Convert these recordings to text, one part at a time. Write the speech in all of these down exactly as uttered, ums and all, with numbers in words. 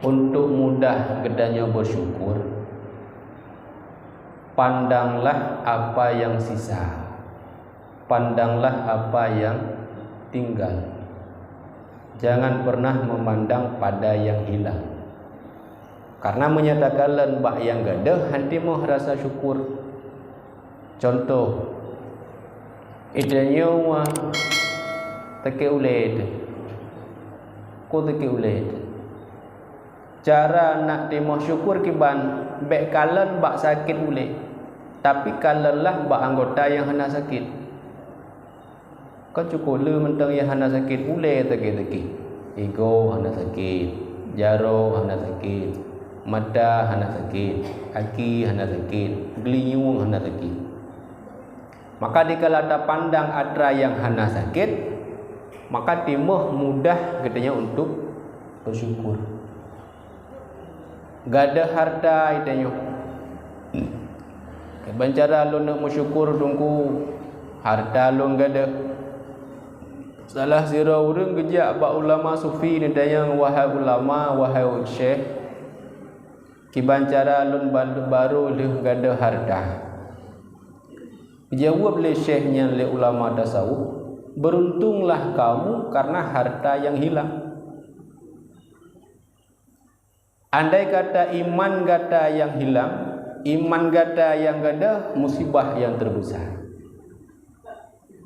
Untuk mudah geutanyoe bersyukur, pandanglah apa yang sisa, pandanglah apa yang tinggal. Jangan pernah memandang pada yang hilang. Karena meunyoe takalon bak nyang gadôh, han timoh rasa syukur. Contoh, geutanyoe takheun ulèe teuh. Kon takheun ulèe teuh. Cara nak timoh syukur kiban, bèk kalon bak sakét ulèe, tapi kalonlah bak anggota nyang hana sakét. Kon cukôp le mantong nyang hana sakét ulèe sakét-sakét. Igoe hana sakét, jaroe hana sakét, mata hana sakét, aki hana sakét, geulinyueng hana sakét. Maka dikala tapandang atra nyang hana sakét, maka timoh mudah geutanyoe untuk bersyukur. Gadôh hareuta geutanyoe. Kiban cara lôn neuk meusyukur, Teungku, hareuta lôn gadôh. Salah sidroe ureueng geujak bak ulama sufi neutanyong, "Wahai ulama, wahai syekh, kiban cara lôn ba-, barô lheueh gadôh hareuta?" Geujaweueb lé syekh nyan, lé ulama tasawuf, "Beruntunglah kamu karena harta yang hilang." Andai kata iman gata nyang hilang, iman gata nyang gadôh, musibah nyang teubeusa.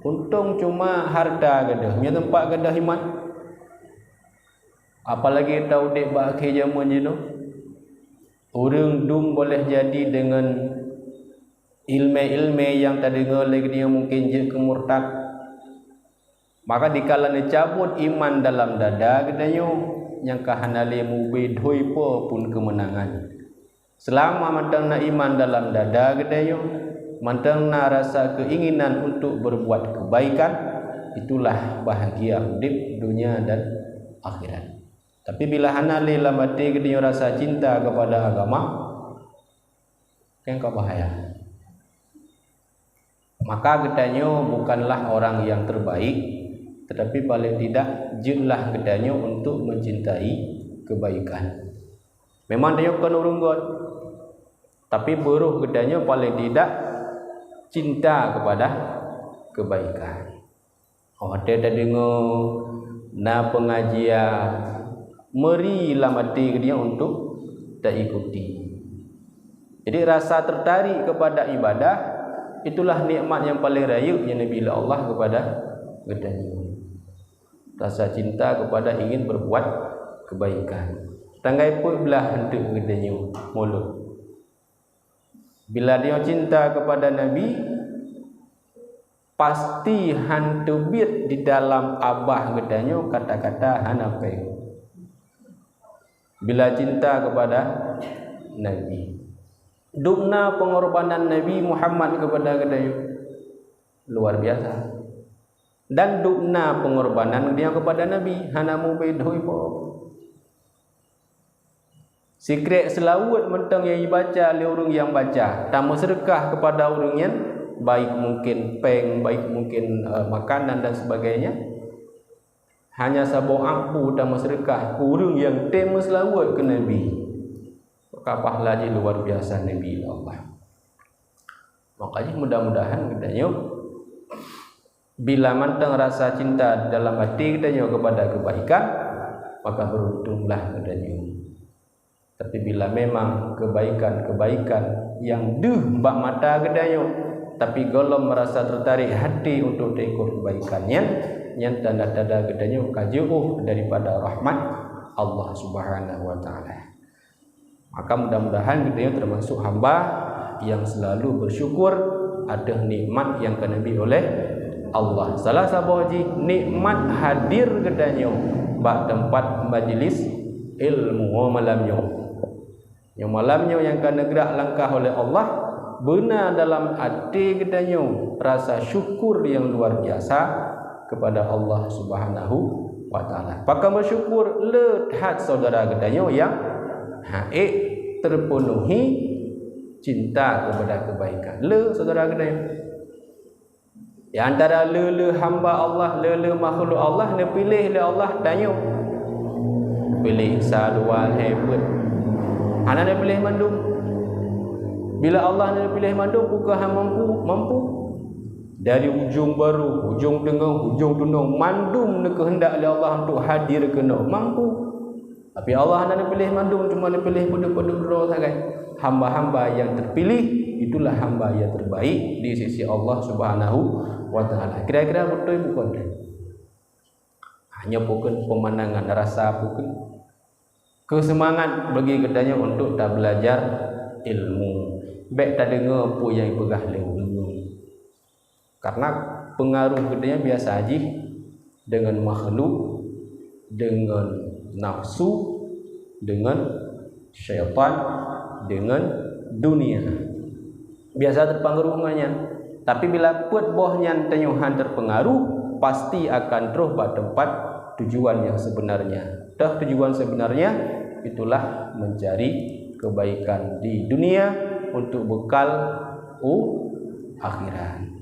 Untông cuma hareuta gadôh, nyan teumpat gadôh iman. Apalagi ta udép bak akhé jamén jinoe, ureueng dum boleh jadi deungon ileumèe-ileumèe nyang tadeungoe lé geutanyoe mungken jeuet keu murtad. Maka dikala neucabot iman dalam dada geutanyoe, nyang ka hana lé mubé dhui po pun keumeunangan. Seulama mantong na iman dalam dada geutanyoe, mantong na rasa keuinginan untuk berbuat kebaikan, itulah bahagia udép dunia dan akhirat. Tapi bila hana lé lam até geutanyoe rasa cinta kepada agama, kan ka bahaya. Maka geutanyoe bukanlah orang yang terbaik, tetapi paling tidak jeuetlah geutanyoe untuk mencintai kebaikan. Memang tanyoe kon ureueng göt, tapi beurôh geutanyoe paling tidak cinta kepada kebaikan. Óh watèe tadeungoe na peungajian, meuri lam até geutanyoe untuk taikuti. Jadi, rasa tertarik kepada ibadah, itulah nikmat nyang paleng rayeuk nyang neubri lé Allah kepada geutanyoe. Rasa cinta kepada ingin berbuat kebaikan. Tanggai peuet blah eunteuk geutanyoe mulod. Bila tanyoe cinta kepada Nabi, pasti han teubiet di dalam babah geutanyoe kata-kata hana péng. Bila cinta kepada Nabi. Dum na pengorbanan Nabi Muhammad kepada geutanyoe. Luar biasa. Dan dum na pengorbanan geutanyoe kepada Nabi, hana mubé dhui po. Sikrek seulaweuet mantong nyang jibaca lé ureueng nyang baca, tameuseudeukah kepada ureueng nyan, baik mungken péng, baik mungken, eh, makanan dan sebagainya. Hanya saboh ampu tameuseudeukah keu ureueng nyang tém meuseulaweuet keu Nabi. Maka pahala jih luar biasa neubri lé Allah. Maka jih mudah-mudahan geutanyoe bila mantong rasa cinta dalam até geutanyoe kepada kebaikan, maka beruntunglah geutanyoe. Tapi bila memang kebaikan-kebaikan nyang deuh bak mata geutanyoe, tapi gohlom merasa tertarik hati untuk taikot kebaikan nyan, nyan tanda-tanda geutanyoe ka jiôh daripada rahmat Allah Subhanahu wa Taala. Maka mudah-mudahan geutanyoe termasuk hamba yang selalu bersyukur ateueh nikmat nyang ka neubri oleh Allah. Salah saboh jih nikmat hadir geutanyoe bak teumpat majlis ilmu malam nyoe. Nyoe malam nyoe nyang ka neugrak langkah oleh Allah, beuna dalam até geutanyoe rasa syukur nyang luar biasa, kepada Allah Subhanahu wa Ta'ala. Pakon meusyukur le that saudara geutanyoe nyang han ék terpenuhi cinta kepada kebaikan. Le saudara geutanyoe. Di antara le-le hamba Allah, le-le makhluk Allah, neupiléh lé Allah tanyoe. Piléh sa, dua, lhée, peuet. Hana neupiléh mandum. Bila Allah neupiléh mandum, bukan han mampu, mampu. Dari ujong barôh, ujong teungoh, ujong tunong, mandum neukeuheundak lé Allah untuk hadir keunoe, mampu. Tapi Allah hana neupiléh mandum, cuma neupiléh padum-padum droe sagai. Hamba-hamba yang terpilih, itulah hamba yang terbaik di sisi Allah Subhanahu wa Ta'ala. Kira-kira beutôi bukan? Hanya bukan pemandangan, rasa bukan. Keu seumangat bagi geutanyoe untuk tabelajar ilmu. Bék tadeungoe peue nyang ipeugah lé ureuëng. Karena pengaruh geutanyoe biasa jih dengan makhluk, dengan nafsu, dengan syaitan, dengan dunia. Biasa terpengaruh ngon nyan. Tapi bila peuet boh nyan tanyoe han terpengaruh, pasti akan troh bak tempat tujuan yang sebenarnya. Toh tujuan sebenarnya itulah mencari kebaikan di dunia untuk bekal u akhirat.